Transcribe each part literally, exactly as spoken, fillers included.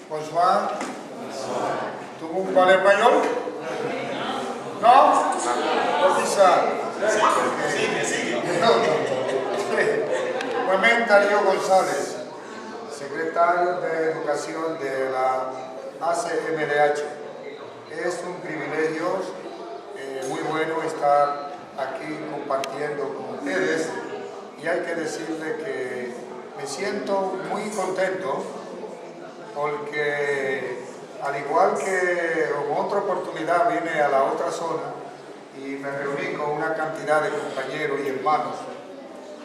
Bonsoir. Tout moun pale panyòl? Non? Poukisa? Mwen menm, Dario González, secretario de Educación de la A C M D H. Es un privilegio, eh, muy bueno estar aquí compartiendo con ustedes, y hay que decirle que me siento muy contento porque, al igual que en otra oportunidad, vine a la otra zona y me reuní con una cantidad de compañeros y hermanos.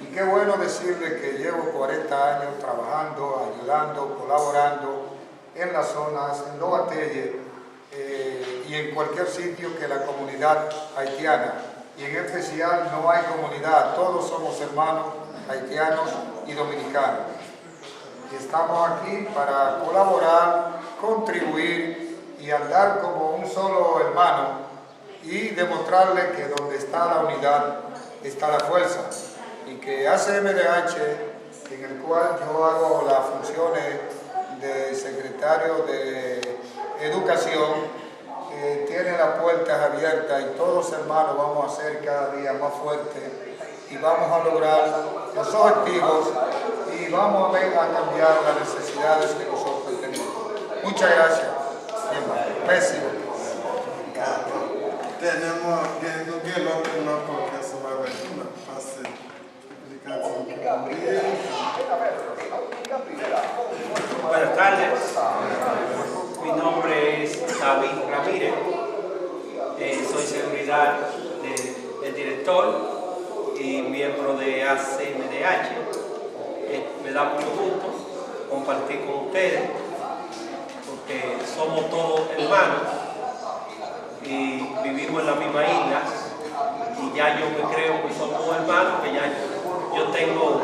Y qué bueno decirle que llevo cuarenta años trabajando, ayudando, colaborando en las zonas, en los ateyes, eh, y en cualquier sitio que la comunidad haitiana, y en especial no hay comunidad, todos somos hermanos haitianos y dominicanos. Y estamos aquí para colaborar, contribuir y andar como un solo hermano y demostrarle que donde está la unidad está la fuerza, y que A C M D H, en el cual yo hago las funciones de secretario de educación, eh, tiene las puertas abiertas y todos hermanos vamos a ser cada día más fuertes y vamos a lograr los objetivos y vamos a ver, a cambiar las necesidades que nosotros tenemos. Muchas gracias. Bien, merci. Dènyèman, gen, nou gen lòt moun ankò ki ansanm avèk nou, n ap pase Buenas tardes, mi nombre es David Ramírez, eh, soy seguridad de- del director y miembro de A C M D H. Eh, me da mucho gusto compartir con ustedes porque somos todos hermanos y vivimos en la misma isla y ya yo me creo que somos hermanos, que ya yo tengo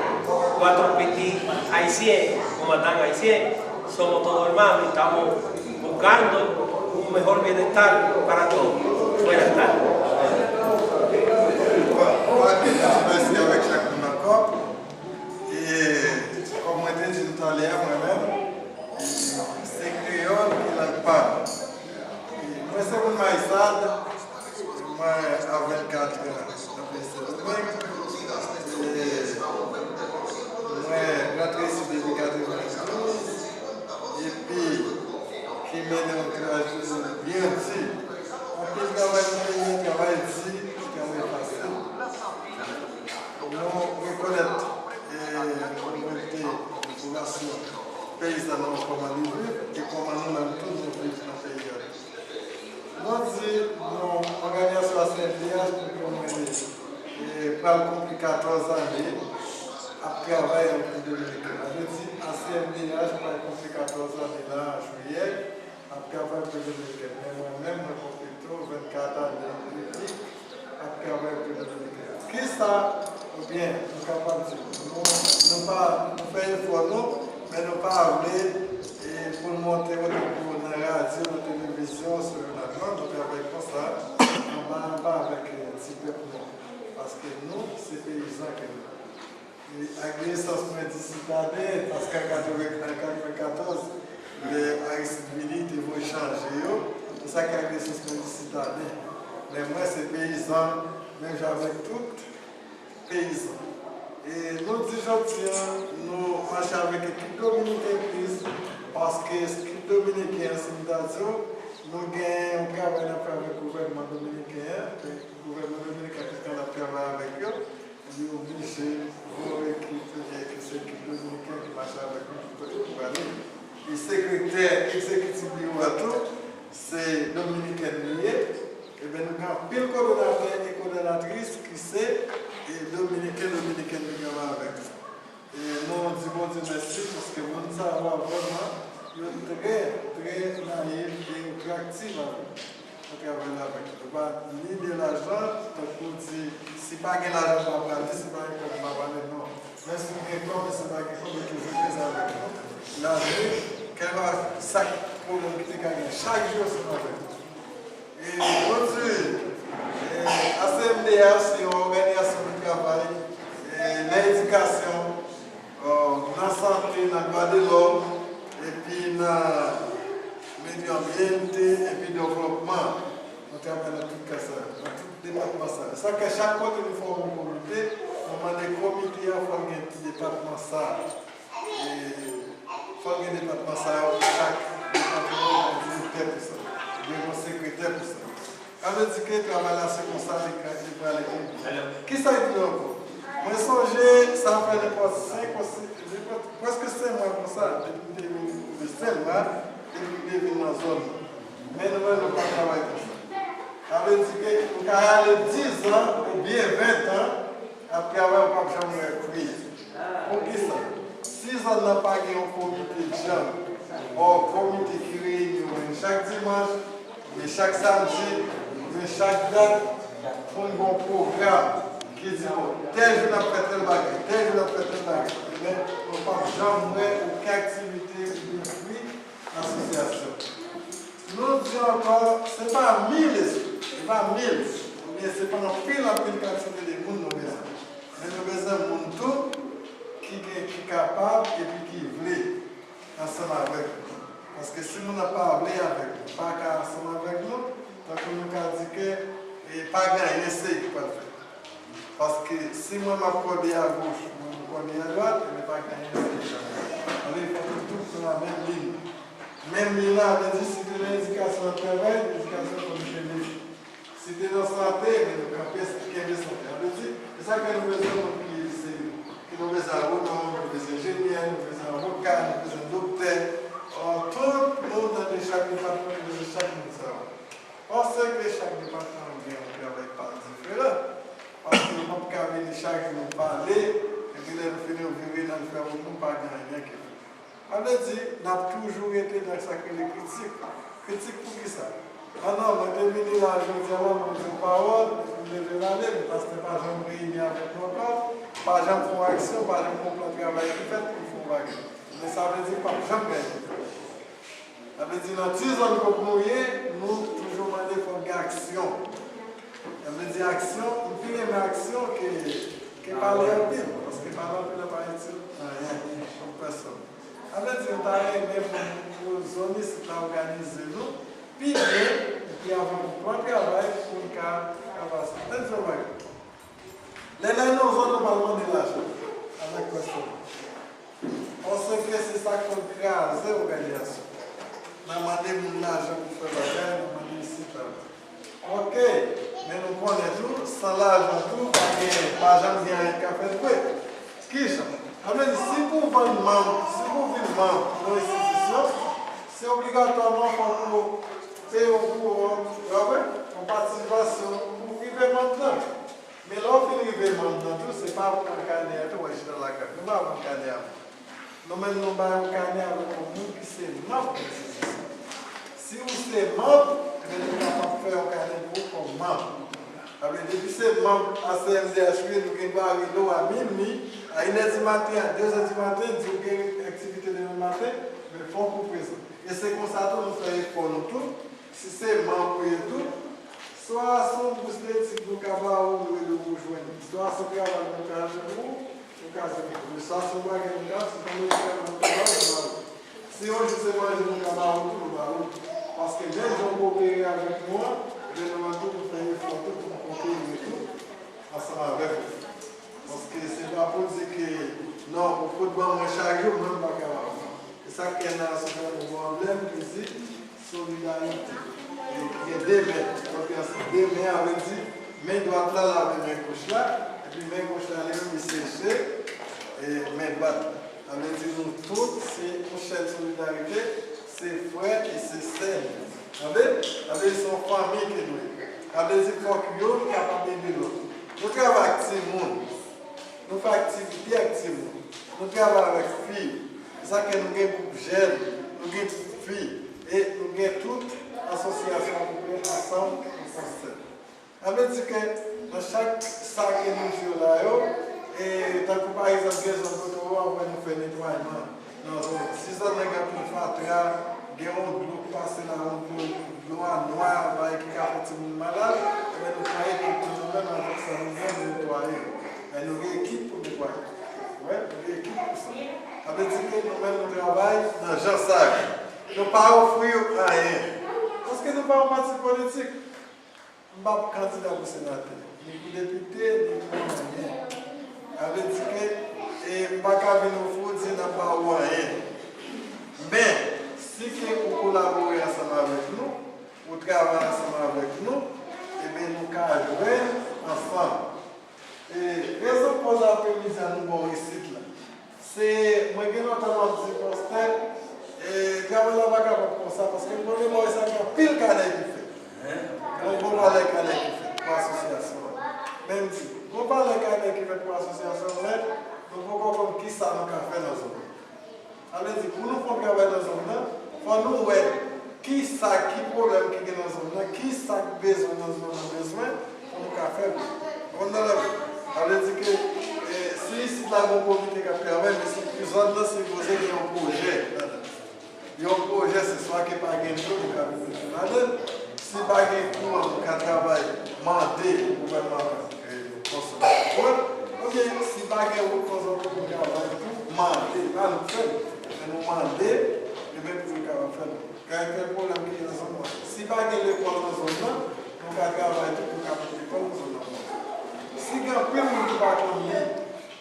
cuatro piti haitian, como están haitian, somos todos hermanos y estamos buscando un mejor bienestar para todos. Buenas tardes. Bon, mwen te di nou talè a, mwen menm, se kreyòl ki lang pa m. Mwen se moun Mayisad, mwen a vennkat an nan peyi Sendomeng. Mwen rantre isit depi katrevendouz, epi ki mennen yon travay byen di. Anpil travay nan peyi an, travay di, travay fasil. Nou rekonèt, e, kominote popilasyon peyizàn nan kòman li viv e kòman nou menm tou nou viv nan peyi a. Nou di, nou, òganizasyon A C M D H, nou konmemore, e, pral konpli katòz ane ap travay antre Dominiken. Sa vle di, A C M D H pral konpli katòz ane la an jiyè, ap travay pou Dominiken. Men mwen menm, mwen konpli tou vennkat ane epi ap travay pou Dominiken. Kisa, oubyen, nou kapab di, nou, nou pa, nou fè efò nou, men nou pa vle, e, pou n montre yo tankou nan radyo, nan televizyon, sou jounal. Non, nou travay konsa, anba, anba avèk, e, ti pèp nou. Paske nou, se peyizan ke nou. E, ak nesans mwen di sitaden, paske an katreven, an katrevenkatòz, lè Aristide vini, te voye chanje yo. Se sa k fè ak nesans mwen di sitaden. Men mwen se peyizan, menm jan avèk tout peyizan. E nou di jodi a, nou mache avèk ekip Dominiken Plis, paske ekip dominiken an, si m ta di w, nou gen yon travay n ap fè avèk gouvènman dominiken an, e gouvènman dominiken an, piske n ap travay avèk yo, li oblije voye ekip, e ki se ekip dominiken ki mache avèk nou tout kote nou prale. E sekretè egzekitif biwo a tou, se dominiken li ye. Ebyen, nou gen anpil kòdonatè e kòdonatris ki se, e, dominiken, dominiken nou gen avèk nou. E nou di Bondye mèsi, paske moun sa yo vrèman, yo trè, trè nayiv e yo trè aktif avèk nou. Nan travay la avèk nou. Nou pa ni de lajan, tankou di, si pa gen lajan, m pa prale, si pa gen kòb, m pa prale, non. Men si w gen kòb, men si w pa gen kòb, yo toujou prezan avèk nou. Lajounen, kèlkeswa sa k pwoblèm ki te ka gen, chak jou yo ansanm avèk nou. E jodi, e, A C M D H se yon òganizasyon ki travay, e, nan edikasyon, nan sante, nan dwa de lòm, epi nan Medyo Ambiente epi Devlopman. Nou travay nan tout ka sa yo, nan tout depatman sa yo. Sa fè chak kote nou fòme yon komite, nou mande komite a fò l gen ti depatman sa yo. E fò l gen depatman sa yo pou chak depatman, ou gen direktè pou sa, ou gen yon sekretè pou sa. Sa vle di ke travay la se konsa li ka, li prale vin. Kisa l di ankò? Mwen sonje sa fè nenpòt senk ou sis, nenpòt, prèske senk mwa konsa, depi m te vin, oubyen senk mwa, depi m te vin nan zòn nan. Men nou wè nou pa travay konsa. Sa vle di ke ou ka ale diz an oubyen ven an, ap travay, ou p ap janm wè fwi. Poukisa? Si zòn nan pa gen yon komite djanm, yon komite ki reyini yo menm chak dimanch, oubyen chak samdi, oubyen chak dat, pou n gen yon pwogram ki di, bon, tèl jou n ap fè tèl bagay, tèl jou n ap fè tèl bagay. Men, nou p ap janm wè okenn aktivite oubyen fwi asosyasyon. Nou di ankò, se pa mil espri, se pa mil, oubyen se pa anpil, anpil kantite de moun nou bezwen. Men nou bezwen moun tou ki gen, ki kapab epi ki vle ansanm avèk nou. Paske si moun nan pa vle avèk nou, pa ka ansanm avèk nou, tankou nou ka di ke, e, pa gen anyen serye ki pral fèt. Paske si mwen m ap kòde agoch, mwen m kòde adwat, ebyen pa gen anyen ki ka fèt. Ann fè nou tout sou la menm liy. Menm liy la, vle di si te nan edikasyon n ap travay, edikasyon fò nou kenbe. Si te nan sante, ebyen nou kanpe, kenbe sante. Sa vle di, e sa ke nou bezwen moun ki serye. Ke nou bezwen agwonòm, nou bezwen enjenyè, nou bezwen avoka, nou bezwen doktè. Ò, tout moun nan de chak depatman, nou bezwen chak moun sa yo. Panse ke chak depatman gen yon travay pa diferan. Paske nou p ap ka vini chak jou nou pale, epi lè nou fini nou vire n al fè wout nou pa gen anyen ki fèt. Sa vle di, n ap toujou rete nan sa k rele kritik. Kritik poukisa? Ah non, mwen te vini la jodi a la, mwen di yon pawòl, epi m leve m ale, men pastè pa janm reyini avèk nou ankò, pa janm fè yon aksyon, pa janm fè yon plan travay ki fèt pou fè yon bagay. Men sa vle di, p ap janm gen anyen. Sa vle di, nan ti zòn kot nou ye, nou toujou mande fòk gen aksyon. Sa vle di, aksyon, m pi renmen aksyon ke, ke pale anpil, paske pale anpil la pa itil anyen pou pèsòn. Sa vle di, nou ta renmen pou, pou zòn isit la òganize nou pi byen, epi avèk yon plan travay pou n ka, ka pase. Ann di yon bagay. Lè n al nan zòn, nou pral mande lajan avèk pèsòn. Paske se sa k konn kraze òganizasyon. Nan mande moun lajan pou fè bagay, nan mande isit la. Oke, men nou konnen tou, san lajan tou, pa gen, pa janm gen anyen k ka fèt vre. Kijan? Sa vle di, si pou vann manm, si pou vin manm yon enstitisyon, se obligatwaman fòk ou peye yon, yon, yon patisipasyon pou rive manm nan. Men lè w fin rive manm nan tou, se pa pou pran kanè a tou, w al chita lakay ou. Nou pa vann kanè a moun. Nou menm, nou bay yon kanè avèk yon moun ki se manm nan enstitisyon. Si ou se manm, ebyen, nou kapab fè yon kanè pou ou kòm manm. Sa vle di, depi se manm a C M D H ou ye, nou gen dwa rele w a minui, a inè di maten, a de zè di maten, di w gen aktivite demen maten, men fòk ou prezan. E se konsa tou nou fè efò nou tou. Si se manm ou ye tou, swa se yon bous letid nou ka ba ou, nou ede w pou jwenn li. Swa se yon travay nou ka jwenn pou ou, nou ka jwenn li. Men swa se yon bagay nou ka, se yon medikaman nou ka ba ou, nou ba ou. Si yon jou se manje nou ka ba ou tou, nou ba ou. Paske menm jan w koopere avèk nou an, men nou menm tou nou fè efò tou pou nou koopere tou ansanm avèk ou. Paske se pa pou di ke, non, ou fout ban mwen chak jou, mwen m pa ka ba ou. E sa k fè nan asosiyasyon nou gen yon anblèm ki di solidarite. E gen de men, konfyans, de men, sa vle di men dwat la lave men goch la, epi men goch la li menm li seche e men dwat la. Sa vle di nou tout se yon chèn solidarite, se frè e se sè nou. Tande? Sa vle di se yon fanmi ke nou ye. Sa vle di fòk youn kapab ede lòt. Nou travay ak timoun. Nou fè aktivite ak timoun. Nou travay avèk fi. Se sa k fè nou gen gwoup jèn, nou gen gwoup fi. E nou gen tout asosyasyon apeprè ansanm nou fè sèl. Sa vle di ke nan chak sa ke nou di yo la yo, e tankou pa egzanp, gen zòn kote w ap wè nou fè netwayman nan zòn. Si zòn nan gen anpil fatra, gen yon dlo k pase la, yon dlo, dlo a nwa, bagay ki ka fè timoun malad, ebyen nou pran ekip nou menm avèk sa nou menm nou netwaye. Men nou gen ekip pou netwaye. Wi, nou gen ekip pou sa. Sa vle di ke nou menm nou travay nan jan sa yo. Nou pa ofri yo anyen. Paske nou pa yon pati politik. M p ap kandida pou senatè, ni pou depite, ni pou anyen. Sa vle di ke, e, m pa ka vin ofri w di n ap ba ou anyen. Men, si ke ou kolabore ansanm avèk nou, ou travay ansanm avèk nou, ebyen, nou ka jwenn ansanm. E, rezon koz apremidi a nou ba w isit la, se, mwen gen lontan m ap di, pastè, e, travay la pa kapab konsa, paske m konnen bò sa gen anpil kanè ki fèt. Gen yon gwo valè kanè ki fèt pou asosyasyon an. Men m di, gwo valè kanè ki fèt pou asosyasyon an, men nou poko konn kisa nou ka fè nan zòn nan. Sa vle di, pou nou fè yon travay nan zòn nan, fò nou wè ki sa, ki pwoblèm ki gen nan zòn nan, ki sa k bezwen nan zòn nan bezwen, pou nou ka fè l. Ou konprann la? Sa vle di ke, e, si isit la gen yon komite k ap travay, men si zòn nan sipoze gen yon pwojè ladan. Yon pwojè, se swa ke pa gen dlo, nou ka mete dlo ladan l. Si pa gen kouran, nou ka travay, mande gouvènman an, e, konstrui wout. Oubyen, si pa gen wout, konstrui wout, nou travay tou, mande, pa nou k fè l. Men nou mande, ebyen, pou yo kapab fè l. Kèlke pwoblèm ki gen nan zòn nan. Si pa gen lekòl nan zòn nan, nou ka travay tou pou nou ka mete lekòl nan zòn nan. Si gen anpil moun ki pa konn li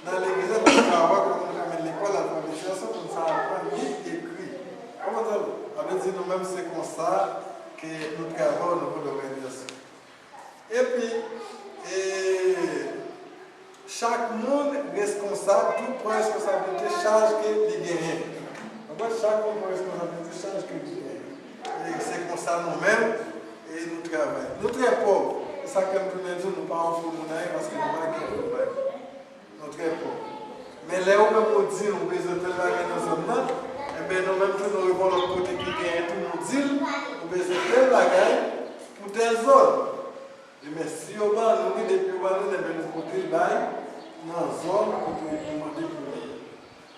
nan legliz la, nou ka wè kòman nou ka mete lekòl alfabetisasyon pou nou sa aprann li, ekri. Konprann sa? Sa vle di nou menm se konsa ke nou travay o nivo de òganizasyon. Epi, e, chak moun reskonsab, tout pran reskonsablite chaj ke li genyen. Konprann? Chak moun pran reskonsablite chaj ke li genyen. E se konsa nou menm, e nou travay. Nou trè pòv. Se sa ke m tounen di w, nou pa ofri moun anyen paske nou pa gen pou bay. Nou trè pòv. Men lè ou menm ou di nou bezwen tèl bagay nan zòn nan, enben nou menm tou nou rive yon lòt kote ki genyen tou nou di l, nou bezwen tèl bagay pou tèl zòn. Ebyen si yo ban nou li, depi yo ban nou l, enben nou pote l bay nan zòn kote nou mande pou li.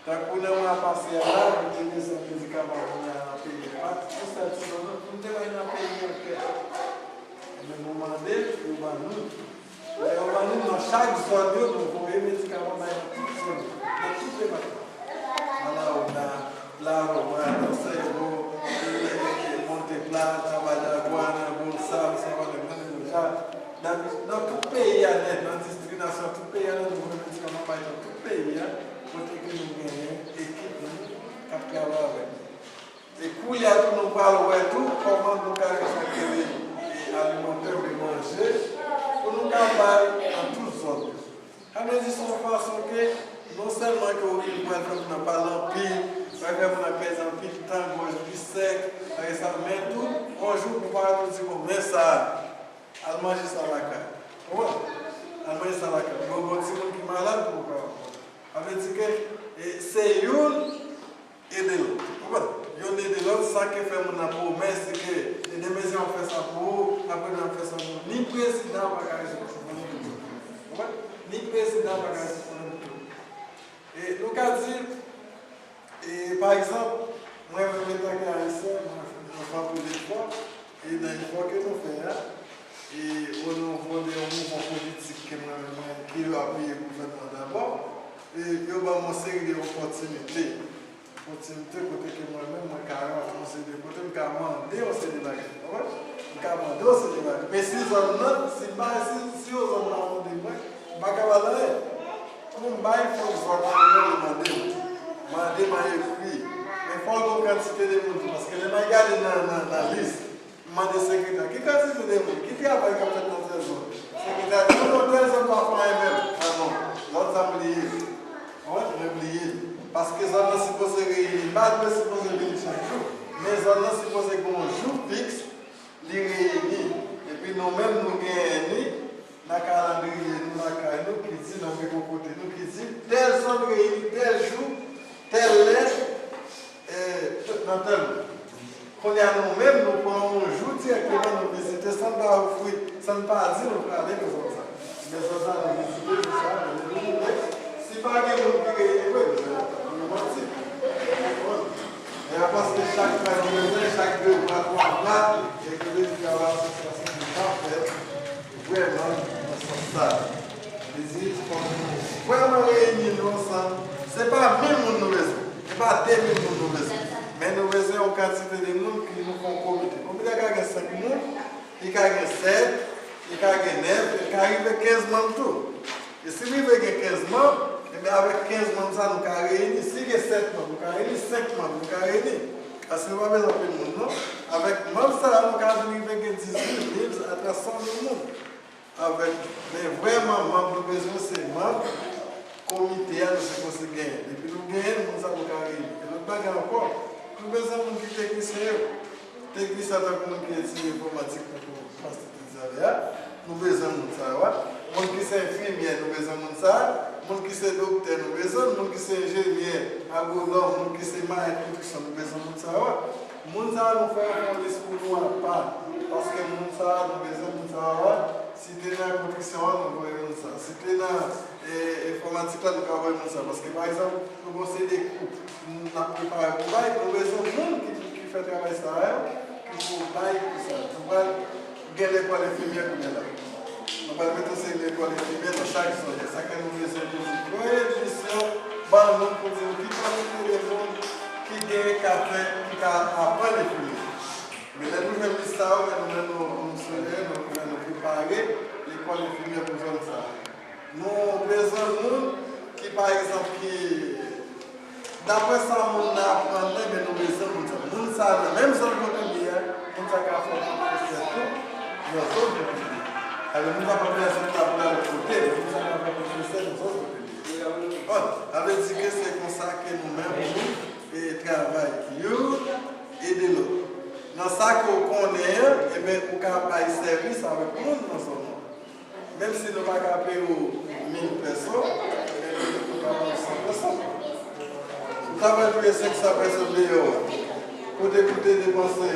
Tankou nan mwa pase a la, nou te bezwen medikaman pou n al nan peyi a, pa tout sèl ti zòn nan, nou te bay nan peyi a ankè. Ebyen nou mande l, yo ban nou. Lè yo ban nou nan chak zòn yo, nou voye medikaman bay nan tout zòn yo, nan tout depatman. Nan Lawona, Lalwa, nan Sèvo, Monte Plat, Abadjagwa, nan Bonsab, Savann, nan Granmoja, nan, nan tout peyi a nèt, nan distri Nasyon, tout peyi a nèt, nou voye medikaman bay nan tout peyi a, kote ke nou genyen ekip nou k ap travay avèk nou. E kounye a tou, nou pral wè tou kòman nou ka gen sa k rele, e, alimantè oubyen manje, pou nou ka bay nan tout zòn yo. Sa vle di se yon fason ke non sèlman ke ou pral fè moun nan pale anpil, pral fè moun nan pèdi anpil tan, gòj li sèk, bagay sa, men tou, yon jou pou pale nou di, bon, men sa, al manje sa lakay. Ou konprann? Al manje sa lakay. Bon, bon, timoun ki malad, pou ou ka. Sa vle di ke, e, se youn ede lòt. Ou konprann? Youn ede lòt san ke fè moun nan pwomès ke, e, demen se w ap fè sa pou ou, apre demen w ap fè sa pou ou. Ni prezidan pa ka rezoud pwoblèm pou tout. Ou konprann? Ni prezidan pa ka rezoud pwoblèm pou tout. E nou ka di, e, pa egzanp, mwen menm antanke Ayisyen, mwen, mwen fè anpil efò, e nan efò ke nou fè a, e o nivo de yon mouvman politik ke mwen menm, mwen, ki yo apiye gouvènman dabò, e yo ban m yon seri de opòtinite. Kontinite kote ke mwen menm, mwen ka rantre yon seri de kote, m ka mande yon seri de bagay. Konprann? M ka mande yon seri de bagay. Men si zòn nan, si m pa, si, si yon zòn pa mande mwen, m pa ka ba l anyen. Pou m bay, fòk zòn nan li menm li mande m. Mande m an ekri. Men fò l gen yon kantite de moun tou, paske lè m al gade nan, nan, nan lis, m mande sekretè, ki kantite de moun, ki travay k ap fèt nan tèl zòn? Sekretè a di, non, non, tèl zòn pa fè anyen menm. A non, lòt zòn bliye. Mwen, mwen bliye l. Paske zòn nan sipoze reyini. M pa di mwen sipoze vini chak jou, men zòn nan sipoze gen yon jou fiks, li reyini. Epi nou menm, nou genyen li nan kalandriye nou lakay nou, ki di nan biwo kote nou, ki di tèl zòn reyini tèl jou, tèl lè, e, nan tèl lè. Kounye a, nou menm, nou pran yon jou dirèkteman, nou vizite, san n pa ofri, san n pa di nou prale nan zòn sa. Men zòn sa, nou vizite, nou sa, nou vizite. Si pa gen moun ki reyini vre, nou manti. Men a paske chak fwa nou bezwen, chak de mwa, twa mwa, e ke vle di travay asosyasyon nou pa fè vrèman nan sans sa. Li di, fòk nou vrèman reyini nou ansanm. Se pa mil moun nou bezwen. Se pa de mil moun nou bezwen. Men nou bezwen yon kantite de moun ki nou fè yon komite. Komite a ka gen senk moun, li ka gen sèt, li ka gen nèf, li ka rive kenz manm tou. E si li rive gen kenz manm, ebyen avèk kenz manm sa nou ka reyini. Si gen sèt manm, nou ka reyini, senk manm, nou ka reyini. Paske nou pa bezwen anpil moun non. Avèk manm sa nou ka vin rive gen dizuit mil a trant san mil moun. Avèk, men vrèman manm nou bezwen se manm komite a nou sipoze genyen. Depi nou genyen l, moun sa nou ka reyini. E lòt bagay ankò, nou bezwen moun ki teknisyen yo. Teknisyen an tankou moun ki etidye enfòmatik tankou pastè te di talè a, nou bezwen moun sa yo a. Moun ki se enfimyè, nou bezwen moun sa a. Moun ki se doktè, nou bezwen. Moun ki se enjenyè, agwonòm, moun ki se mayèt konstriksyon, nou bezwen moun sa yo a. Moun sa a nou fè yo fè yon lis pou nou apa. Paske moun sa a nou bezwen moun sa yo a. Si te nan konstriksyon an, nou voye moun sa. Si te nan e, enfòmatik la, nou ka voye moun sa. Paske, pa egzanp, nou gon seri de kou n ap prepare pou bay, nou bezwen moun ki, ki fè travay sa a yo, ki pou bay kou sa. Nou pral gen lekòl enfimyè kounye a la. Nou pral mete yon seri lekòl enfimyè nan chak zòn. Sa ke nou bezwen pou di, voye lis yo ban nou pou di nou ki kantite de moun ki gen ka fè, ki ka aprann enfimyè. Men lè nou jwenn lis sa yo, men nou menm nou, nou sere, nou, nou, nou prepare lekòl enfimyè pou zòn sa a. Nou bezwen moun ki, pa egzanp, ki, daprè sa moun nan aprann nan, men nou bezwen moun sa. Moun sa a nan menm zòn kote l ye a, moun sa ka fè pwofesè tou nan zòn kote l ye. Alò, moun sa pa bezwen sot la pou l al lòt kote, men moun sa ka fè pwofesè nan zòn kote l ye. Bon, sa vle di ke se konsa ke nou menm nou e travay youn ede lòt. Nan sa ke w konnen an, ebyen, ou ka bay sèvis avèk moun nan zòn nan. Menm si nou pa ka peye w mil pèso, men petèt nou ka ba w san pèso. Ou ka bay peye senk san pèso deyò a. Kote pou te depanse,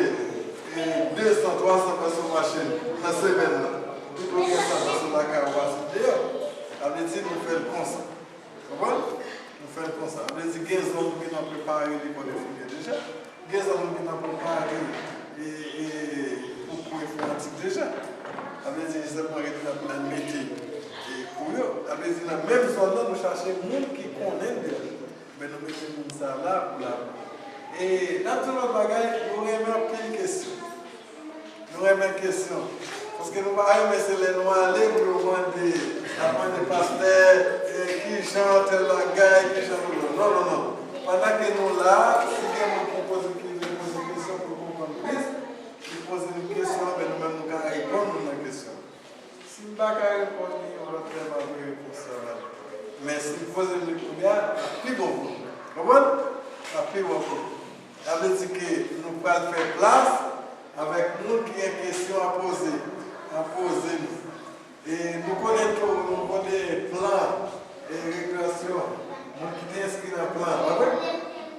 e, de san, twa san pèso machin nan semèn nan. Pito w gen san pèso lakay ou pase deyò. Sa vle di nou fè l konsa. Konprann? Nou fè l konsa. Sa vle di gen zòn nou gentan prepare lekòl enfimyè deja. Gen zòn nou gentan prepare e, e, pou kou enfòmatik deja. Sa vle di li sèlman rete nan pou l al mete e, kou yo. Sa vle di nan menm zòn nan nou chache moun ki konnen l deja. Men nou mete moun sa la pou l ap. E n ap di yon lòt bagay, nou renmen anpil kesyon. Nou renmen kesyon. Paske nou pa renmen se lè nou ale pou yo mande, ap mande pastè, e, ki jan tèl bagay, ki jan nou. Non, non, non. Pandan ke nou la, si gen moun ki poze, ki vle poze kesyon pou konprann plis, li poze nou kesyon, men nou menm nou ka reponn nou nan kesyon. Si m pa ka reponn li yon lòt lè, m ap voye repons la ba nou. Men si m poze m li kounye a, l ap pi bon pou nou. Konprann? L ap pi bon pou nou. Sa vle di ke nou pral fè plas avèk moun ki gen kesyon a poze, a poze nou. E nou konnen tou, nou konnen plan e rekreasyon, moun ki te enskri nan plan, pa vre?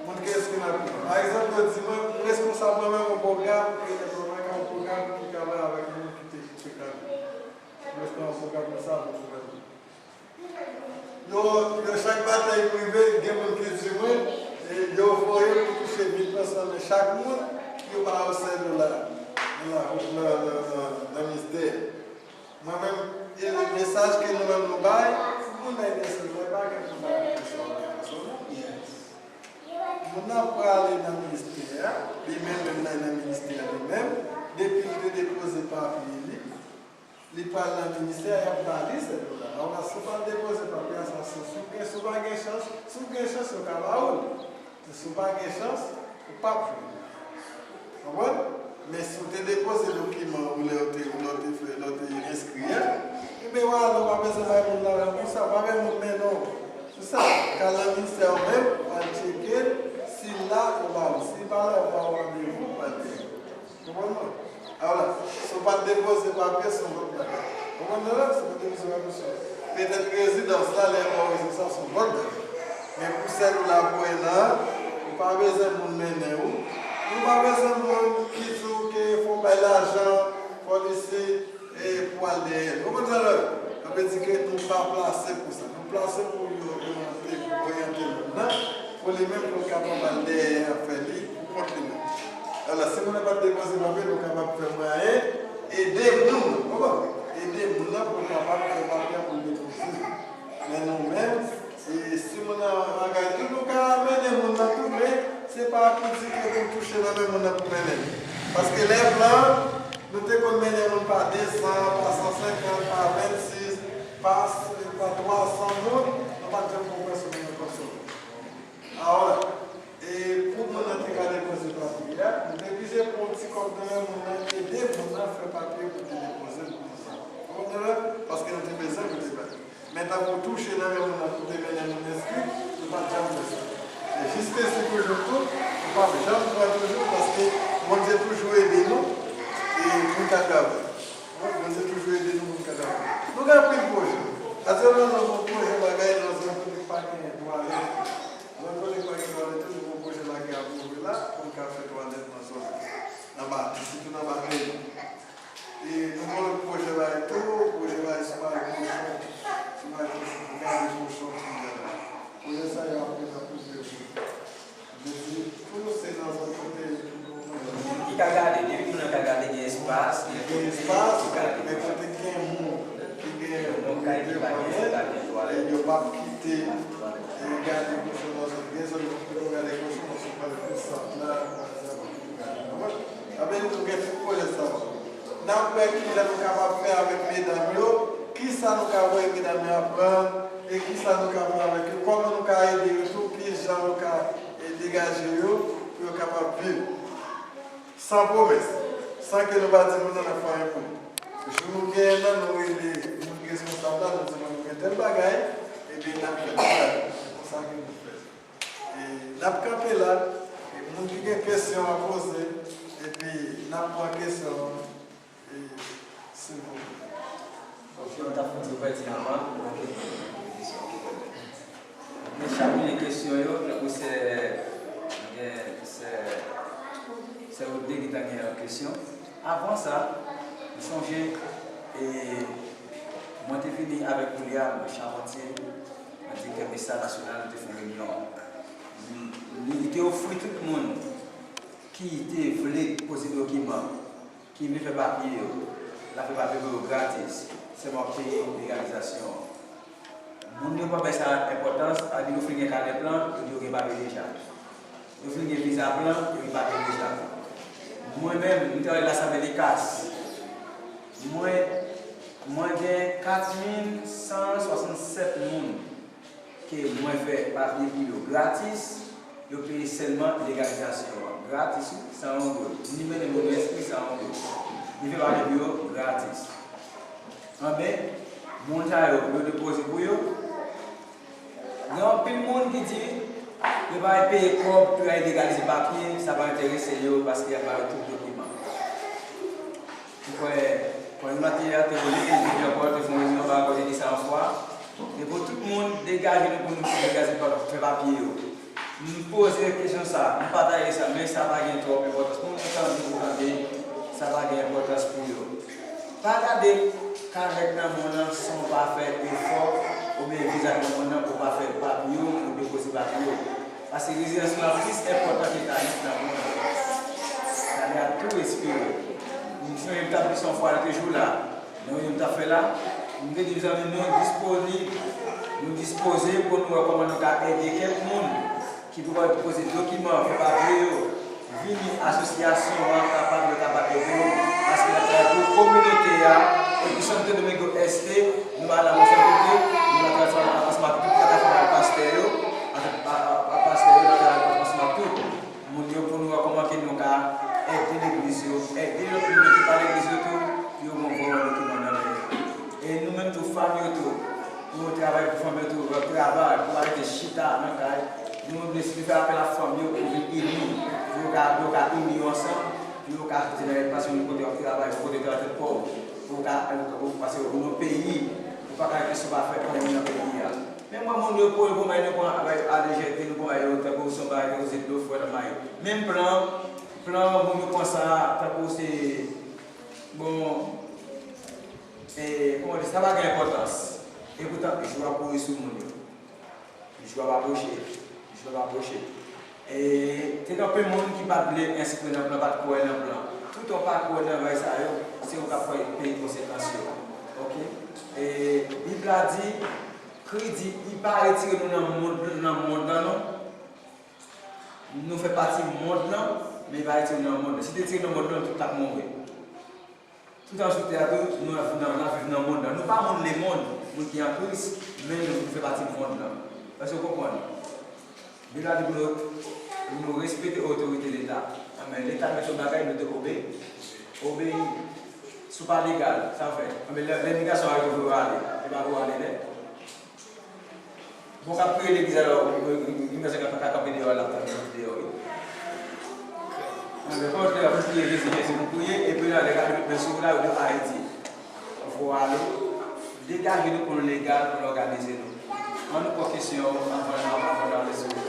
Moun ki enskri nan plan. Pa egzanp, yo di mwen, m reskonsab mwen menm yon pwogram, e yon pwogram ki ka bay avèk moun ki te kite kay. M reskonsab pwogram nan sa pou gouvènman. Yo, yo chak batay m rive, gen moun ki di mwen, e, yo voye pou touche mil pèsòn, men chak moun, yo ba yo sèt dola nan, nan, nan, nan, nan mistè. Mwen menm, e, mesaj ke nou menm nou bay, pou moun nan Inèsèl, mwen pa gen pou bay pèsòn, pèsòn, non. Moun nan prale nan ministè a, li menm menm nan, nan ministè a li menm, depi l te depoze papye li, li pral nan ministè a, y ap ba li sèt dola. Alò, si w pa depoze papye a, sa se, si w gen, si w pa gen chans, si w gen chans, yo ka ba ou l. Men si w pa gen chans, ou p ap jwenn li. Konprann? Men si w te depoze dokiman ou lè w te, lè w te fè, lè w te enskri a, ebyen, w ale, w pa bezwen bay moun lajan pou sa, w pa bay moun mennen w. Se sa, w ka al nan ministè a ou menm, w al tcheke l, si l la, yo ba ou. Si l pa la, yo ba ou randevou pou al peye. Konprann mwen? Alò, si w pa t depoze papye, se yon lòt bagay. Konprann mwen la? Si w pa t depoze papye, se petèt rezidans la, lè yo ba w rezidans la, se yon lòt bagay. Men pou sèt dola pou en an, ou pa bezwen moun mennen ou. Ou pa bezwen moun ki di w ke fò w bay lajan, fò l isit, e, pou al dèyè l. Ou konprann sa vle? Sa vle di ke nou pa plase pou sa. Nou plase pou yo, oryante, pou oryante moun nan, pou li menm pou l kapab al dèyè afè li pou kont li menm. Alò, si moun nan pa t depoze papye, nou kapab fè mwayen ede moun nan. Konprann? Ede moun nan pou l kapab fè papye pou l depoze. Men nou menm, e, si moun nan bagay tou, nou ka mennen moun nan tou, men se pa pou di ke pou touche Nan men moun nan pou mennen l. Paske lè blan, nou te konn mennen moun pa de san, pa san senkant, pa vennsis, pa, pa twa san moun, nou pa t janm konn pèsonn nan konsèy. Awa, e pou moun nan te ka depoze papye a, nou te oblije pran yon ti kòb nan men moun nan, ede moun nan fè papye pou te depoze l pou nou sa. Ou konprann? Paske nou te bezwen pou te bay. Men tankou touche nan men moun nan pou te mennen moun enskri, nou pa t janm fè sa. E jiskesi toujou tou, nou p ap janm pran toujou, paske Bondye toujou ede nou, e pou n ka travay. Wi, Bondye toujou ede nou pou n ka travay. Nou gen anpil pwojè. Aktyèlman, nou gen yon pwojè bagay nan zòn kote k pa gen twalèt. Zòn kote k pa gen twalèt, nou gen yon pwojè la ki ap ouvri la, pou n ka fè twalèt nan zòn nan, anba, sitou nan Bakleni. E nou gen yon lòt pwojè la etou, pwojè la se bay kochon, se bay kochon, pou gade kochon ki gen la. Pwojè sa yo ap fèt ap plizyè jou. Vle di, tou se nan zòn kote ki ka gade, depi moun nan ka gade, gen espas, gen kote pou gade. Men kote gen moun ki gen moun ki pa gen, yo p ap kite, e, gade kochon nan zòn, gen zòn kote pou gade kochon, nan zòn pale pou sat la, pa egzanp, pou gade. Konprann? Anben, nou tou gen tout pwojè sa yo. N ap wè kijan nou kapab fè avèk medam yo, kisa nou ka voye medam yo aprann, e kisa nou ka fè avèk yo, kòman nou ka ede yo tou, kijan nou ka, e, degaje yo pou yo kapab viv. San pwomès, san ke nou pa di moun nan n ap fè anyen pou li. Jou nou genyen nan, nou rele moun ki responsab la, nou di moun nou gen tèl bagay, ebyen n ap fè bagay. Se konsa ke nou fè. E n ap kanpe la, e moun ki gen kesyon a poze, epi n ap pran kesyon an, e silvouplè. Ok, nou ta fè yon ti pèdi anvan, ok. Men chak moun gen kesyon yo, tankou sè, gen sè, sè Rodney ki ta gen yon kesyon. Avan sa, m sonje, e, mwen te vini avèk William Charpentier, direktè Mesa Nasyonal, nou te fè yon reyinyon. Li, li te ofri tout moun ki te vle poze dokiman, ki vle fè papye yo, l ap fè papye pou yo gratis, sèlman peye legalizasyon an. Moun yo pa bay sa enpòtans, epi yo fin gen kanè plan, yo di yo gen papye deja. Yo fin gen viza plan, yo gen papye deja. Mwen menm, m travay Lasanble de Kas. Mwen, mwen gen kat mil san swasannsèt moun ke mwen fè papye pou yo gratis, yo peye sèlman legalizasyon an. Gratis, wi, san yon goud. Ni mennen moun yo enskri san yon goud. Li fè papye pou yo gratis. Anben, moun sa yo, yo depoze pou yo. Gen anpil moun ki di, yo pa peye kòb pou yo al legalize papye, sa pa enterese yo, paske y ap ba yo tout dokiman. Ou kwè, kwè nou la te, te rele, te di ankò, te fè yon reyinyon pa rapò de sa yon fwa. E pou tout moun, degaje nou pou nou degaje pa, fè papye yo. M poze kesyon sa, m pataje sa, men sa pa gen twòp enpòtans. Moun yo tande pou tande, sa pa gen enpòtans pou yo. Pa gade kazèk nan mòn nan san w pa fè efò, oubyen vizaj nan mòn nan pou w pa fè papye w, pou depoze papye w. Paske rezidans lan plis enpòtan ke kazèk nan mòn nan. Gade a tou respire. M sonje m t ap di sa yon fwa, l te jou la. Nan reyinyon m t ap fè la, m te di, mezanmi, nou disponib, nou dispoze pou nou wè kòman nou ka ede kèk moun ki pou pral poze dokiman, fè papye yo, vini asosyasyon an kapab, yo kapab ede yo, paske n ap travay pou kominote a, epi Santo Domingo Este, nou pa la nan sèl kote, nou la travay ansanm ak tout plataform ak pastè yo, ak, a, a, ak pastè yo, nou la travay ansanm ak tout moun yo pou nou wè kòman ke nou ka ede legliz yo, ede lòt moun yo ki pa legliz yo tou, pou yo gen vrèman dokiman nan men yo. E nou menm tou, fanm yo tou, pou nou travay pou fanm yo tou, pou travay, pou arete chita nan kay. Nou, nou, nou fè apèl a fanm yo pou vin ini, pou yo ka, pou yo ka ini yo ansanm, pou yo ka soti nan yon, paske yon kote w ap travay, yon kote w travay tèt pa w, pou yo ka, paske ou nan peyi, ou pa ka rete san pa fè anyen nan peyi a. Men mwen, moun yo pran, yo pran bagay, yo pran bagay a lejète, nou pran bagay yo tankou se yon bagay, tankou se dlo frèt ap maye. Menm plan, plan, moun yo pran sa tankou se, bon, e, kòman di, sa pa gen enpòtans. E poutan, jou ap kouri sou moun yo. Jou ap apwoche, jou ap apwoche. E, te gen anpil moun ki pa t vle enskri nan plan, pa t kwè nan plan. Toutan w pa kwè nan bagay sa yo, se ou k ap peye konsekans yo. Oke? E, Bib la di, Kris di, li pa retire nou nan mond, nan mond lan, non. Nou fè pati mond lan, Men li pa retire nou nan mond nan. Si te retire nou nan mond nan, nou tout t ap mouri. Tout an sou tè a tou, nou ap viv nan, n ap viv nan mond nan. Nou pa moun lemonn, moun ki an Kris, men nou fè pati mond nan. Èske w konprann? Bib la di pou nou, pou nou respekte otorite Leta. Anben, Leta mete yon bagay, nou dwe obe-, obeyi. Si w pa legal, sa w fè? Anben, lè, lè imigrasyon a rive, pou yo ale. E pa pou yo ale nèt. Bon, k ap priye legliz alò, gen pastè k ap ka kanpe deyò la, k ap kanpe deyò, wi. Anben, pastè a pou priye Jezi, Jezi pou priye, epi la, lè gade men sou la, yo di Ayiti. Fò ale, degaje nou pou nou legal, pou nou òganize nou. Ann nou pran kesyon yo anvan, anvan nou ale sou.